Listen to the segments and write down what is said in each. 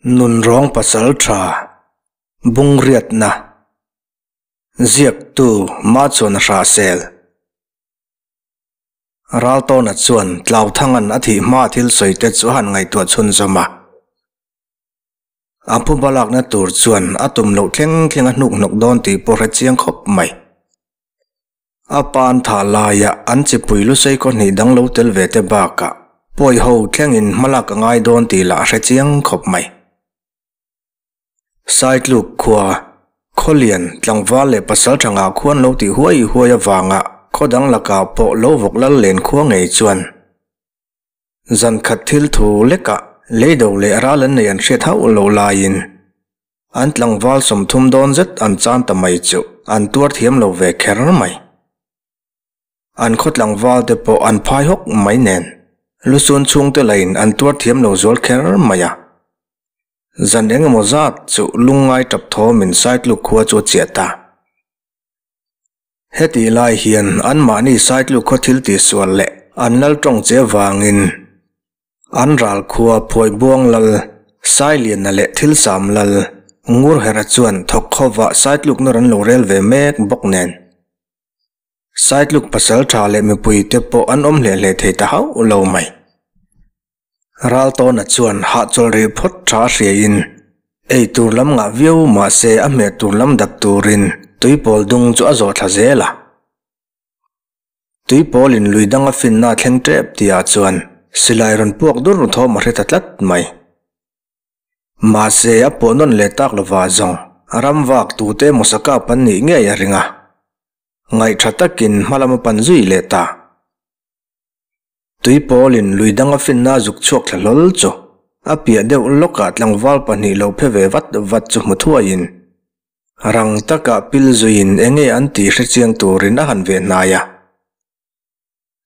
Nunrawng Pasalṭha Bungriatna Ziaktu Machuan Hrahsel Raltawna chuan Tlauthanga'n a thih hma thil sawi te chu a han ngaihtuah chhunzawm a. A phuba lakna tur chuan a tum loh thleng thleng a hnuk hnawk dawn tih pawh hre chiang khawp mai. A pan thah laia an chipui lusei khaw hnih dang lo tel ve te bakah pawi ho thlengin hmalak a ngai dawn tih lah a hre chiang khawp mai. Saitluk khua, Khawlian, tlangval leh pasal tha ngah khuan lo tih huai huai avanga khaw dang lakah pawh lo vawk lal len khua ngei chuan zan khat thil thu lekah leido leh ral an nei an hriat hauh lo laiin An tlangval 30 dawn zet an chan ta mai chu an tuar thiam lo ve kher mai. An khaw tlangval te pawh an phai hawk mai nen, lusun chhungte lain an tuar thiam lo zual kher mai a. Zan eng emaw zat chu lungngai tap thawmin Saitluk khua chu a chiah ta. Hetih lai hian anmahni Saitluk khaw thil tihsual leh an lal tawng che vangin An ral khua Phuaibuang lal, Sailiana leh Thilsam lal, Ngurhera chuan thawk khawvah Saitlukna rawn lo rel ve mek bawk nen. Saitluk pasal tha leh mipuite pawh an awm hle hle thei ta hauh lo mai. Raltawna chuan hahchawl rih phawt tha hriain ei tur lam ngah viau mahse a hmeh tur lam dap turin tuipawl dung chu a zawh thla zel a. Tuipawlin lui danga finna a thleng tep tihah chuan silai rawn puak dur thawm a hre ta tlat mai. Mahse, a pawh nawn leh tak lovah zawng ram vak tute emaw sakap an nih ngei a ring a. Ngaihṭha takin hmalam a pan zui leh ta. Tuipawlin lui danga finna a zuk chhuak thla hlawl chu a piah deuh lawkah tlangval pahnih lo phe ve vat vat chu hmu thuaiin Rang taka pil zuiin enge an tih hre chiang turin a han ve hnai a.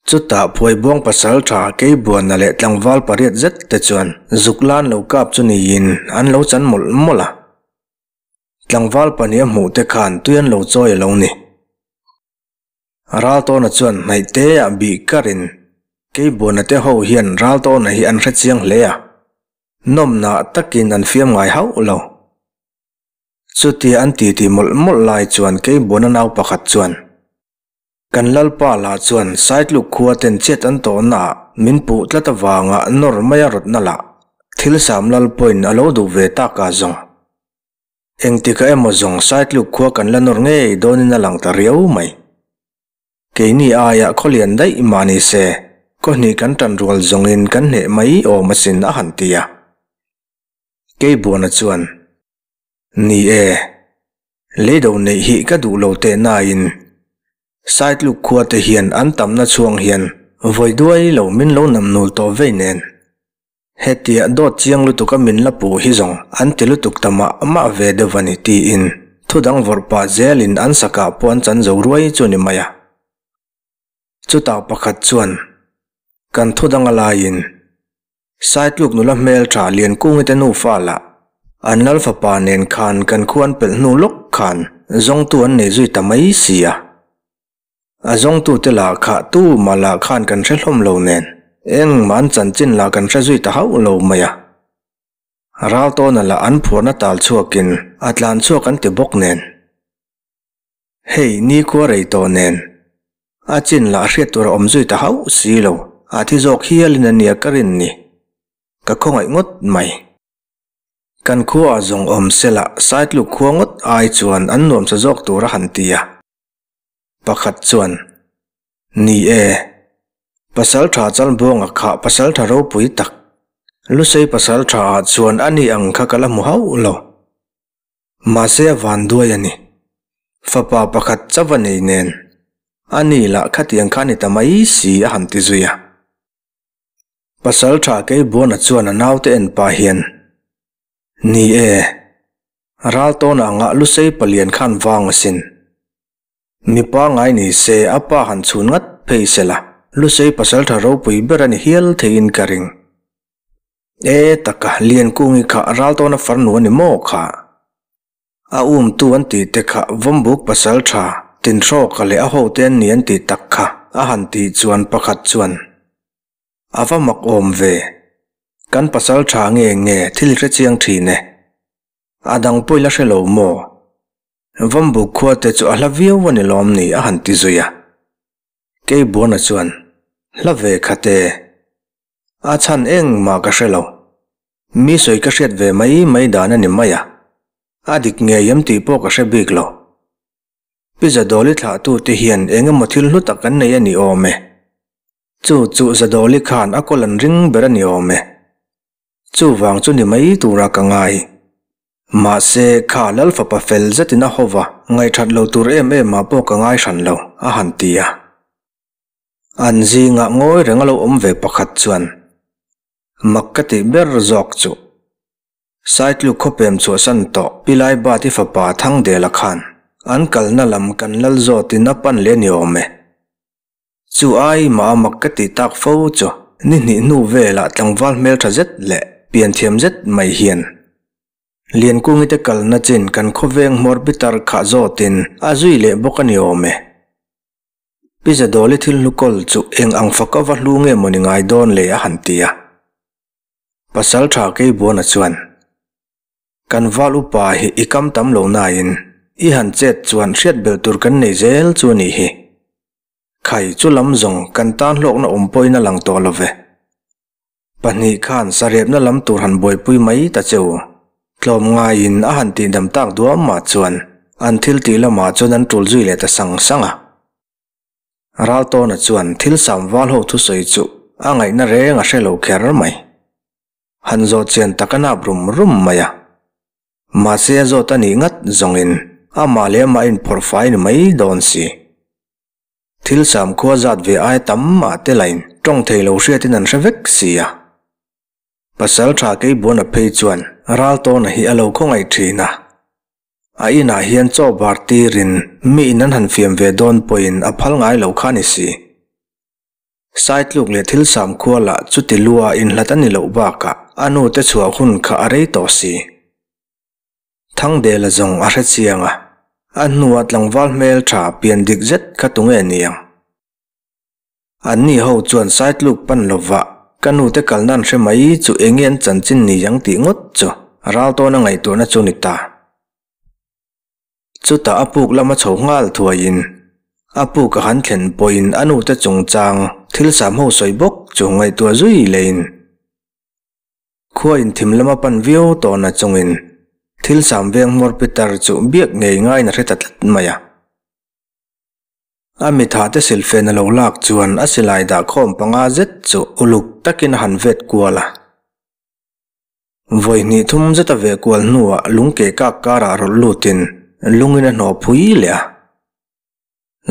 Chutah Phuaibuang pasal tha Keibuana leh tlangval pariat zet te chuan zuk lan lo kap chu niin an lo chan mawlh mawlh a. Tlangval pahnih a hmuh te khan tui an lo chawi a lo ni. Raltawna chuan hnaih te ah bih karin Keibuana te ho hian Raltawna hi an hre chiang hle a, nawmnah takin an fiam ngai hauh lo. Chutia an titi mawlh mawlh lai chuan Keibuana nau pakhat chuan, Kan Lalpa lah chuan Saitluk khua ten chet an tawhnaah min puh tlat avanga nawr mai a rawtna lah thil sam lal pawhin a lo duh ve tak a zawng. Engtikah emaw zawng Saitluk khua kan la nawr ngei dawnin a lang ta riau mai. Keini aia khawlian daih mah ni se, khaw hnih kan tan rual zawngin kan hneh mai awm asin a han ti a. Keibuana chuan, Ni e, leido neih hi ka duh lo teh nain Saitluk khua te hian an tamna chhuang hian vawi duai lo min lo nam nul tawh vei nen. Hetia dawt chiang lutuka min la puh hi zawng an ti lutuk ta mah mah ve deuh a ni tiin thu dang vawrh pah zelin an sakah pawh an chan zo ruai chu ni mai a. Chutah pakhat chuan kan thu dang a laiin Saitluk nula hmeltha Liankungi te nufa lah an lal fapa nen khan kan khu an pelh hnu lawk khan zawngtu an nei zui ta mai si a. A zawngtute lah kha tu mah lah khan kan hre hlawm lo nen engmah an chanchin lah kan hre zui ta hauh lo mai a. Raltawna lah an phuarna tal chhuakin a tlan chhuak an ti bawk nen. Hei, nikhua rei tawh nen. A chin lah hriat tur a awm zui ta hauh si lo, a thi zawk hialin a nia ka rin ni. Ka khawngaih ngawt mai. Kan khuaah zawng awm sela Saitluk khua ngawt ai chuan an nuamsa zawk tur a han ti a. Pakhat chuan, Ni e, Pasaltha Chalbuanga kha pasaltha ropui tak, Lusei pasaltha ah chuan a ni ang kha ka la hmu hauh lo. Mahse a van duai a ni. Fapa pakhat chauh a nei nen, a ni lah khatiang kha a ni ta mai si a han ti zui a. Pasal tha Keibuana chuan a naute en pah hian, Ni e, Raltawna angah Lusei palian khan vang asin. Mipa ngai ni se a pa han chhun ngat phei sela, Lusei pasal tha ropui ber a ni hial theiin ka ring. E taka, Liankungi kha Raltawna farnu a ni maw kha? A umtu an tih te kha Vawmbuk pasal tha Tinhrawka leh a hote an ni an tih tak kha a han tih chuan pakhat chuan a va mak awm ve. Kan pasal tha nge nge thil hre chiang thin e. A dang pawh i la hre lo maw? Vambuk khua te chu a hla viau a ni lawm ni a han ti zui a. Keibuana chuan, Hla ve khat e. A chhan engmah ka hre lo. Mi sawi ka hriat ve mai mai dan a ni mai a. A dik ngei em tih pawh ka hre bik lo. Pi Zadawli thlahtute hian eng emaw thil hlu tak an nei a ni awm e. Chu chu Zadawli khan a kawl an ring ber a ni awm e. Chuvang chu ni mai tura ka ngai. Mahse, kha Lal fapa fel zetin a hova ngaihthat lo tur em em ah pawh ka ngai hran lo, a han ti a. An zingah ngawi reng a lo awm ve pakhat chuan, Mak ka tih ber zawk chu. Saitluk khawpem chhuahsan tawh Pilai Bati fapa Thangdela khan an kalna lam kan lal zawtin a pan leh ni awm e. Chu ai mah a mak ka tih tak fo chu ni hnih hnu velah tlangval hmeltha zet leh pianthiam zet mai hian Liankungi te kalna chin kan khawveng hmawr pitar khah zawtin a zui leh bawk a ni awm e. Pi Zadawli thil hlu kawl chu eng ang fak a va hlu nge maw ni ngai dawn le a han ti a. Pasal tha Keibuana chuan, Kan val upa hi i kam tam lo nain i han chet chuan hriat belh tur kan nei zel chu a nih hi. Khai chu lam zawng kan tan hlawkna awm pawhin a lang tawh lo ve. Pahnih khan sarepna lam tur han buaipui mai ta che u. Tlawm ngaiin a han tihdam tak duam mah chuan an thil tih lamah chuan an tul zui leh ta sang sang a. Raltawna chuan thil sam val ho thusawi chu a ngaihna reng a hre lo kher mai. Han zawh chian tak a nap rum rum mai a. Mahse a zawt a nih ngat zawngin amah leh amah inphawrh fai ni mai dawn si. Thil sam khua zat ve ai tam mah te lain tawng thei lo hriatin an hre vek si a. Pasal tha Keibuana phei chuan Raltawna hi a lo khawngaih thin a. A inah hian chaw bar tirin mi in an han fiam ve dawn pawhin a phal ngai lo kha a ni si. Saitluk leh thil sam khua lah chuti lua inhlat a ni loh bakah a nu te chhuah hun kha a rei tawh si. Thangdela zawng a hre chiang a, a hnua tlangval hmel tha pian dik zet kha tunge niang? Anni ho chuan Saitluk pan lova ka nute kalna an hre mai chu enge an chanchin ni ang tih ngawt chu Raltawna ngaihtuahna chu ni ta. Chutah a puk lama chho nghal thuaiin a puk a han thlen pawhin a nute chungchang thil sam ho sawi bawk chu ngaihtuah zui leiin khua inthim lama pan viau tawhna chungin thil sam veng hmawr pitar chu biak ngei ngaiin a hre ta tlat mai a. A mithate silfen a lo lak chuan a silai dah khawm panga zet chu uluk takin a han vet kual a. Vawi hnih thum zet a veh kual hnuah lung ke kak karah rawlh lutin lungin a hnawh phui leh a.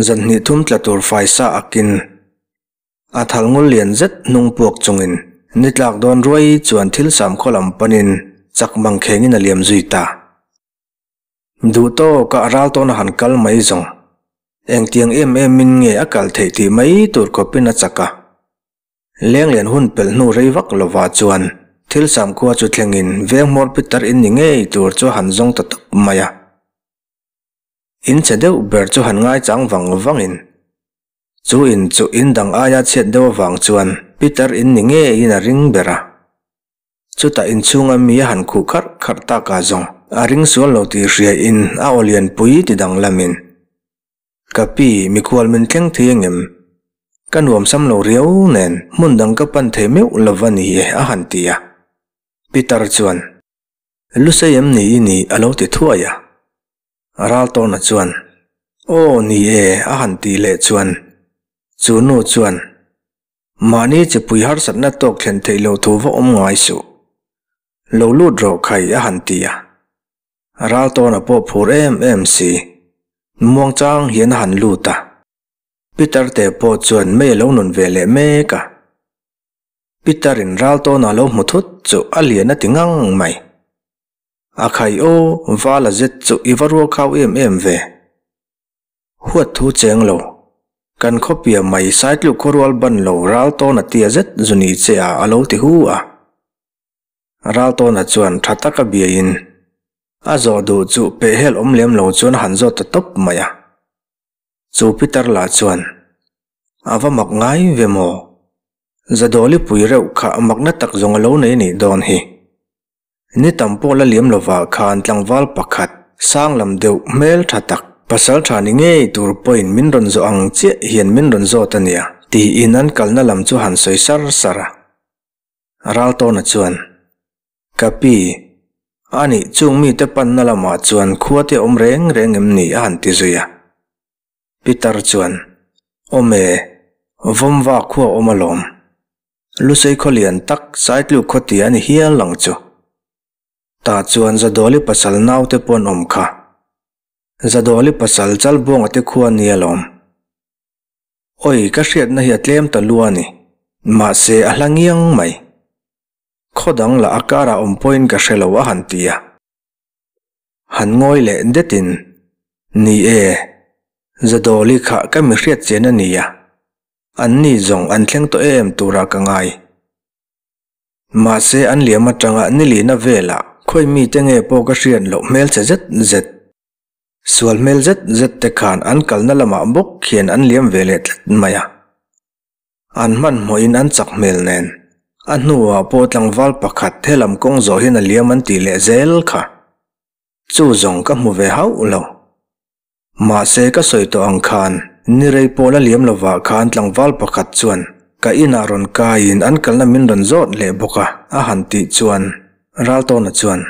Zan hnih thum tla tur faisa akin a thal ngul lian zet hnung puak chungin ni tlak dawn ruai chuan thil sam khaw lam panin chak mang khengin a liam zui ta. Duh tawk a ral tawn a han kal mai zawng. Engtiang em em in nge a kal theih tih mai tur khawpin a chak a. Lenglian hun pelh hnu rei vak lovah chuan thil samkhua chu thlengin veng hmawr pitar in ni ngei tur chu a han zawng ta tawp mai a. In chhe deuh ber chu han ngaichang vang vangin chu in chu in dang aia chhiat deuh avang chuan pitar in ni ngeiin a ring ber a. Chutah inchhunga mi a han khuh kharh kharh tak a zawng a ring sual lo tih hria in a aw lianpui ti danglamin, Ka pi, mikhual min thleng thei angem? Ka nuam sam lo riau nen hmun dang ka pan thei meuh lo va ni e a han ti a. Peter chuan, Lusei em ni i nih a lo ti thuai a. Raltawna chuan, Aw ni e a han tih leh chuan chu nu chuan, Mahni chipui harsatna tawk thlen theih loh thu va awm ngai suh. Lo lut rawh khai a han ti a. Raltawna pawh phur em em si. Muangchang hian a han lut a. Peter te pawh chuan mei a lo nun ve leh mek a. Peter in Raltawna lo hmu thut chu a lian a ti ngang mai. A khai aw, vala zet chu i va ruakhau em em ve. Huat thu cheng lo. Kan khawpia mai Saitluk khawrual ban lo Raltawna tia zet zu ni che a a lo ti hu a. Raltawna chuan tha taka biain a zawh duh chu pehhel awm lem lo chuan a han zawt ta tawp mai a. Chu Peter lah chuan, A va mak ngai ve maw? Zadawli pui reuh kha makna tak zawng a lo nei nih dawn hi. Ni tam pawh la liam lovah khan tlangval pakhat, sang lam deuh hmel tha tak, pasal tha ni ngei tur pawhin min rawn zawh ang chiah hian min rawn zawt a nia, tiin an kalna lam chu han sawi sar sar a. Raltawna chuan, Ka pi, a nih chung mite panna lamah chuan khua te awm reng reng em ni? a han ti zui a. Pitar chuan, Awm e, Vawmva khua awm alawm. Lusei khaw lian tak Saitluk khaw tia a ni hial ang chu. Tah chuan Zadawli pasal naute pawh an awm kha. Zadawli pasal Chalbuanga te khua a ni alawm. Awi, ka hriatna hi a tlem ta lu a ni. Mahse, a hla ngiang mai. Khaw dang lah a karah awm pawhin ka hre lo a han ti a. Han ngawi leh detin, Ni e, Zadawli kha ka mi hriat chen a ni a. Anni zawng an thleng tawh em turah ka ngai. Mahse, an liam atanga nilina velah khawi mite nge pawh ka hriat loh hmelchhe zet zet. Sual hmel zet zet te khan an kalna lamah bawk khian an liam ve leh tlat mai a. An hmanhmawhin an chak hmel nen, a hnuah pawh tlangval pakhat helam kawng zawh hian a liam an tih leh zel kha. Chu zawng ka hmu ve hauh lo. Mahse ka sawi tawh ang khan ni rei pawh la liam lovah khan tlangval pakhat chuan ka inah rawn kaiin an kalna min rawn zawt leh bawk a, a han tih chuan Raltawna chuan,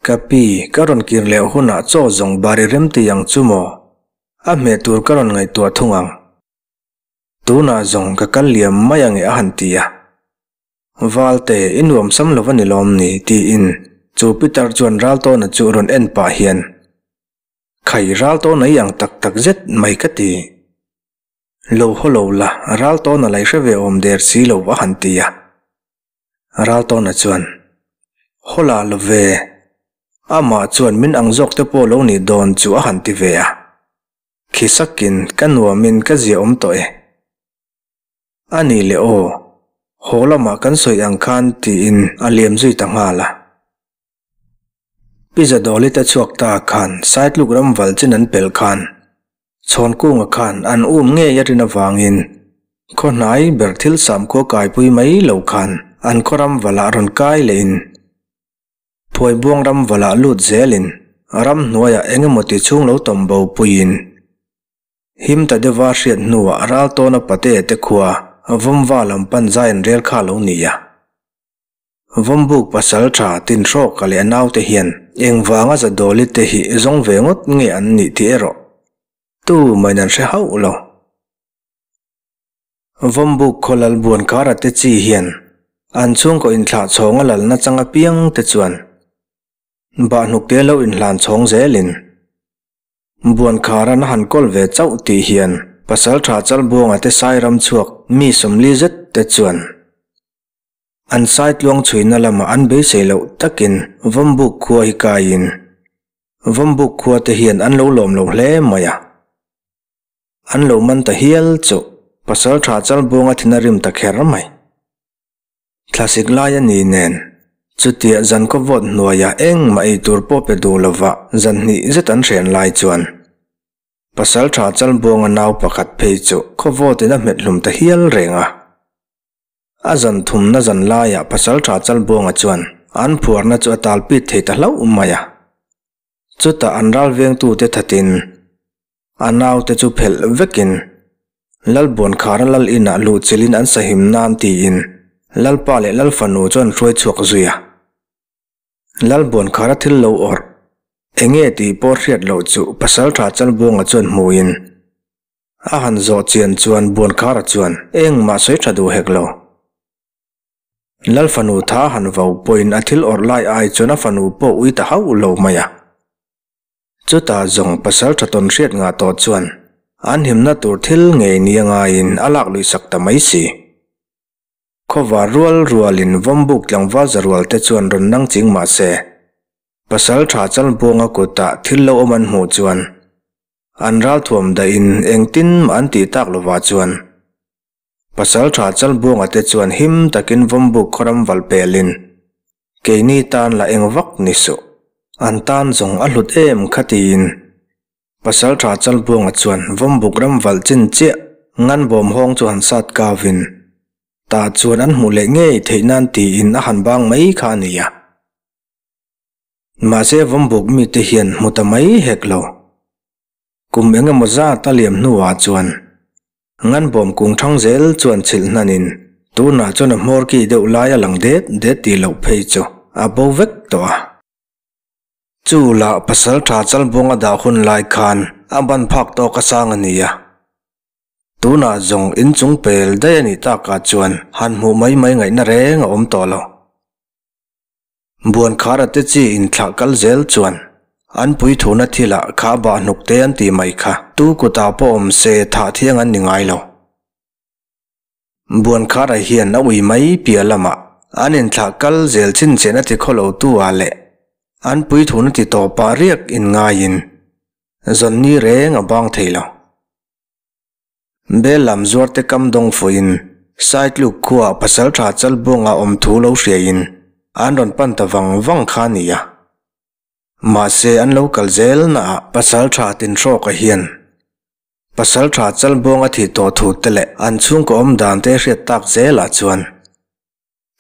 Ka pi, ka rawn kir leh hunah chaw zawng bar i rem ti ang chu maw? A hmeh tur ka rawn ngaihtuah thung ang. Tunah zawng ka kal liam mai ange a han ti a. Valte, i nuam sam lo va ni lawm ni? tiin chu Pitar chuan Raltawna chu rawn en pah hian, Khai, Raltawna i ang tak tak zet mai ka ti. Lo haw lo la, Raltawna la i hre ve awm der si lo a han ti a. Raltawna chuan, Hawla lo ve, amah chuan min ang zawk te pawh lo nih dawn chu a han ti ve a. Khi sakin ka nuamin ka zia awm tawh e. A nih leh aw, haw lamah kan sawi ang khan tiin a liam zui ta nghal a. Pi Zadawli te chhuak ta khan Saitluk ram val chin an pelh khan Chhawnkunga khan an um ngei a rin avangin khaw hnai ber thil sam khua kaipui mai lo khan an khaw ram valah rawn kai lehin Phuaibuang ram valah lut zelin ram hnuaiah eng emaw ti chhung lo tawm bo puiin him ta deuha hriat hnuah Raltawna pate te khua Vawmva lam pan zai an rel kha lo ni a. Vawmbuk pasal tha Tinhrawka leh a naute hian engvanga Zadawli te hi zawng ve ngawt nge an nih tih erawh tu main an hre hauh lo. Vawmbuk khaw lal Buankara te chi hian an chhungkaw inthlah chhawnga lalna chang apiang te chuan Bahhnukte lo inhlan chhawng zelin Buankharan a han kawl ve chauh tih hian pasal tha Chalbuanga te Sairam chhuak mi 40 zet te chuan An saitluang chhuina lamah an beisei loh takin Vawmbuk khua hi kaiin Vawmbuk khua te hian an lo lawm lo hle mai a. An lo man ta hial chu pasal tha Chalbuanga thin a rim ta kher mai. Thlasik lai a ni nen chutia zan khaw vawt hnuaiah engmah ei tur pawh pe duh lova zan hnih zet an hren lai chuan pasal tha Chalbuanga nau pakhat phei chu khaw vawtin a hmet hlum ta hial reng a. A zan thumna zan laiah Pasalṭha Chalbuanga chuan an phuarna chu a talpit thei ta hlauh mai a. Chutah an ral vengtute thatin a naute chu phelh vekin Lalbuankhara lal inah luhchilhin an sahim nan tiin Lalpa leh Lalfanu chu an hruai chhuak zui a. Lalbuankhara thil lo awrh enge tih pawh hriat loh chu Pasalṭha Chalbuanga chuan hmuin A han zawh chian chuan Buankhara chuan engmah sawi tha duh hek lo. Lal fanu tha han vo pawhin a thil awrh lai ai chuan a fanu pawh ui ta hauh lo mai a. Chutah zawng pasal tha tawn hriat ngah tawh chuan an himna tur thil ngei ni a ngaiin a lak lui sak ta mai si. Khawvar rual rualin Vawmbuk tlangval za rual te chuan rawn nang ching mah se, pasal tha Chalbuanga kutah thil lo awm an hmuh chuan An ralthuam dahin engtin mah an tih tak lovah chuan Pasal tha Chalbuanga te chuan him takin Vawmbuk khawram valh pelin keini tan la eng vak ni suh, an tan zawng a hlut em kha tiin Pasal tha Chalbuanga chuan Vawmbuk ram valh chin chiah ngan bawm hawng chu han sat kavin. Tah chuan an hmuh leh ngei theih nan tiin a han bang mai kha a ni a. Mahse Vawmbuk mite hian hmu ta mai hek lo. Kum eng emaw zat a liam hnuah chuan Nganbawm kung thang zel chuan chhilh hnanin tunah chuan a hmawr ki deuh lai a lang det det tih loh phei chu a bo vek tawh a. Chu lah pasal tha Chalbuang a dah hun lai khan a ban phak tawk a sang a ni a. Tunah zawng inchung pel daih a nih takah chuan han hmuh mai mai ngaihna reng a awm tawh lo. Buankhara te chi inthlah kal zel chuan an puithuna thilah kha bah hnuk te an tih mai kha tu kutah pawh awm se thah thiang an ni ngai lo. Buankhara hian a ui mai piah lamah an inthlah kal zel chhinchhiahna ti khawlo tu ah leh an puithuna ti tawpah riak in ngaiin zawnni reng a bang thei lo. Bel lam zuarte kam dawng fuihin Saitluk khuaah pasaltha Chalbuanga awm thu lo hriaiin an rawn pan ta vang vang kha a ni a. Mahse an lo kal zel naah pasaltha Tinhrawka hian pasaltha Chalbuanga thih tawh thu te leh an chhungkaw awm dan te hriat tak zelah chuan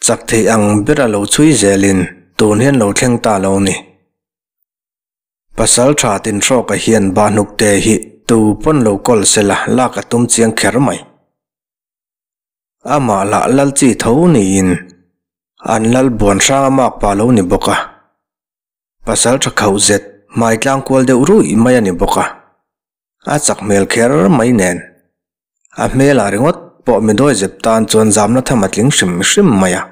chak theih ang bera lo chhui zelin tun hian lo thleng ta lo ni. Pasal tha Tinhrawka hian Bahnukte hi tu pawn lo kawl sela lak a tum chiang kher mai. Amah lah lal chi tho niin an lal buan hrang a mak pa lo ni bawk a. Pasal tha khauh zet hmai tlang kual deuh ruih mai a ni bawk a. A chak hmel kher mai nen. A hmelah ringawt pawh mi dawi zep tan chuan zamna tham a tling hrim hrim mai a.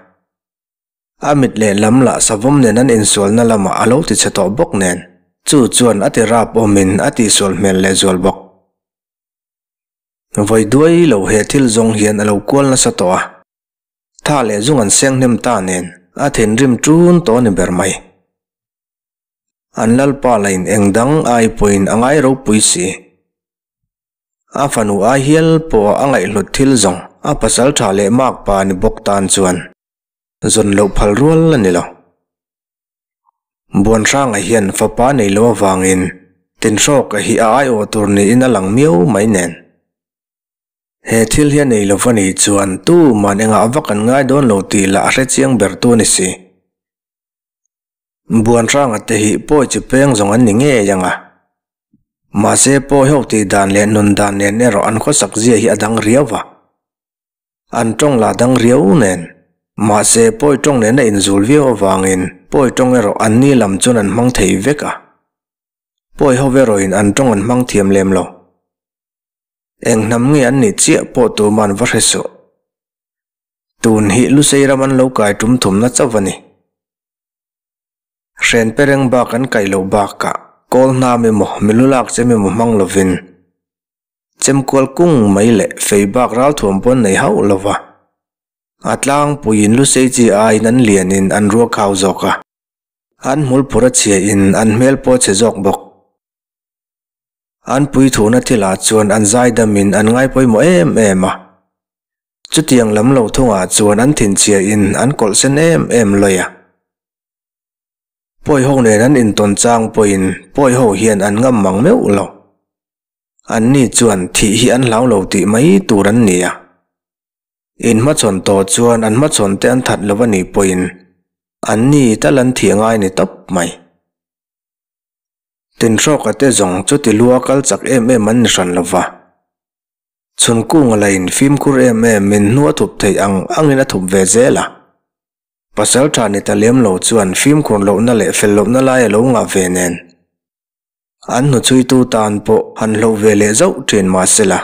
A mit lehlam lah savawm nen an insualna lamah a lo tichhe tawh bawk nen, chu chuan a ti rap awmin a tihsual hmel lehzual bawk. Vawi duai lo he thil zawng hian a lo kual nasa tawh a, tha leh zung an seng hnem ta nen a thinrim ṭun tawh a ni ber mai. An lalpa lain eng dang ai pawhin a ngai ropui si. A fanu ai hial pawh a ngaihhlut thil zawng a pasal ṭha leh makpa ni bawk tan chuan Zawn loh phal rual a ni lo. Buanhranga hian fapa nei lo avangin Tinhrawka hi a aiawh tur niin a lang miau mai nen. He thil hi a nei lo va nih chuan tuman engah vak an ngai dawn lo tih lah a hre chiang ber tu a ni si. Buanhranga te hi pawi chi peng zawng an ni ngei ang a. Mahse pawi ho tih dan leh nun dan nen erawh an khawsak zia hi a dang riau va. An tawng lah dang riau nen. Mahse, pawi tawng nen a inzul viau avangin pawi tawng erawh an ni lam chuan an hmang thei vek a. Pawi ho erawhin an tawng an hmang thiam lem lo. Eng hnam nge an nih chiah pawh tuman va hre suh. Tun hi Lusei ram an lo kai tum thumna chauh a ni. Hren pereng bak an kaih loh bakah kawl hnam emaw milu lak chem emaw hmang lovin Chemkual kung mai leh fei bak ralthuam pawn nei hauh lo va. A tlangpuiin Lusei chi aiin an lianin an ruak khau zawk a. An hmulphur a chhiain an hmel pawh a chhe zawk bawk. An puithuna thilah chuan an zaidamin an ngaipawimawh em em a. Chutiang lam lo thungah chuan an thinchhiain an kawlh sen em em lawi a. Pawi ho nen an intawn chang pawhin pawi ho hian an ngam mang meuh lo. Anni chuan thih hi an hlau lo tih mai tur an ni a. Inhmachhawn tawh chuan an hmachhawn te an that lo a nih pawhin anni tal an thih ngai ni tawp mai. Tinhrawka te zawng chuti lua kal chak em em an ni hran lo va. Chhunkunga lain fimkhur em em in hnu a thup theih ang angin a thup ve zel a. Pasal tha ni ta lem lo chuan fimkhur lohna leh fel lohna lai a lo ngah ve nen. An hnuchhuitu tan pawh han hloh ve leh zauh thin mah sela,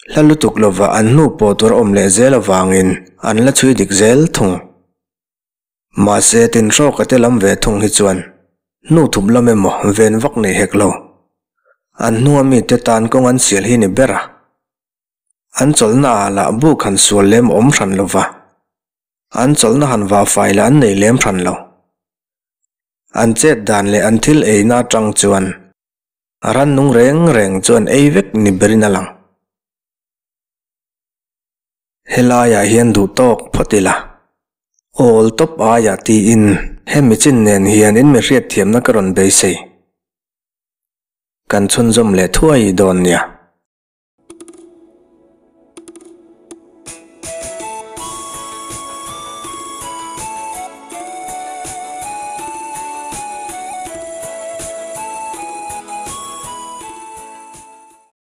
hla lutuk lova an hnu pawh tur a awm leh zel avangin an la chhui dik zel thung. Mahse Tinhrawka te lam ve thung hi chuan hnu thup lam emaw ven vak nei hek lo. An hnunga mite tan kawng an sial hi ni ber a. An chawlhna ah lah buk han sual lem a awm hran lova, an chawlhna han vah fai lah an nei lem hran lo. An chet dan leh an thil eina atang chuan rannung reng reng chu an ei vek ni berin a lang. Helaiah hian duh tawk phawt ila, awl tawp aiah tiin hemi chin nen hian in mi hriatthiamna ka rawn beisei. Kan chhunzawm leh thuai dawn nia.